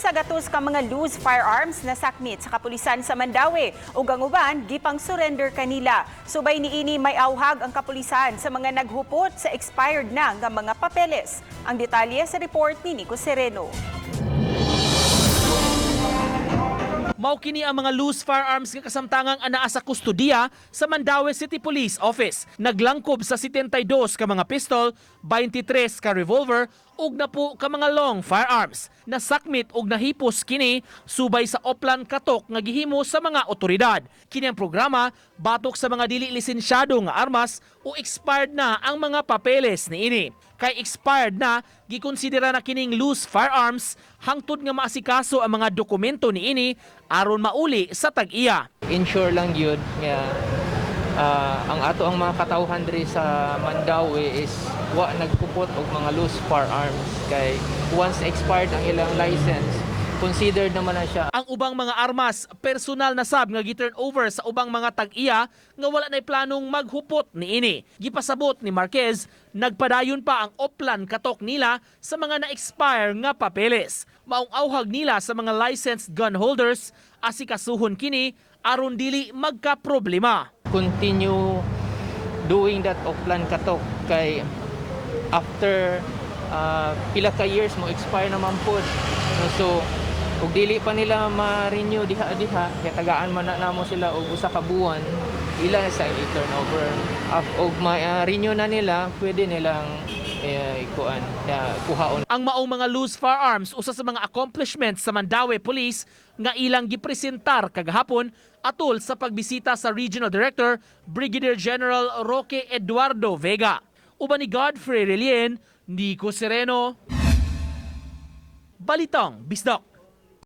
Bisan sa gatos ka mga loose firearms na sakmit sa kapulisan sa Mandaue ug ang uban gipang surrender kanila. Subay niini, may auhag ang kapulisan sa mga naghupot sa expired na nga mga papeles. Ang detalye sa report ni Nico Sereno. Mao kini ang mga loose firearms nga kasamtangang anaa sa kustodiya sa Mandaue City Police Office. Naglangkob sa 72 ka mga pistol, 23 ka revolver ug napo ka mga long firearms. Nasakmit ug nahipos kini subay sa Oplan Katok nga gihimo sa mga otoridad. Kini ang programa batok sa mga dili lisensyado nga armas o expired na ang mga papeles niini. Kay expired na, gikonsidera na kining loose firearms hangtod nga maasikaso ang mga dokumento niini aron mauli sa tag-iya. Ensure lang yun nga ang ato ang mga katawhan diri sa Mandaue is wa nagpupot og mga loose firearms kay once expired ang ilang license, considered naman na siya. Ang ubang mga armas, personal na sab nga gi-turn over sa ubang mga tag-iya nga wala nay planong maghupot niini. Gipasabot ni Marquez, nagpadayon pa ang Oplan Katok nila sa mga na-expire nga papeles. Maong auhag nila sa mga licensed gun holders, asikasuhon kini aron dili magka-problema. Continue doing that Oplan Katok kay after pila ka years mo expire naman pod, no? So ug dili pa nila ma-renew diha diha kay tagaan man na namo sila og usa ka buwan, ila sa i-turnover og ma-renew na nila, pwede nilang ikuan, kuhaon. Ang maong mga loose firearms, usa sa mga accomplishments sa Mandaue Police nga ilang gipresentar kagahapon atol sa pagbisita sa Regional Director Brigadier General Roque Eduardo Vega. Uban ni Godfrey Relien, Nico Sereno. Balitang Bisdak.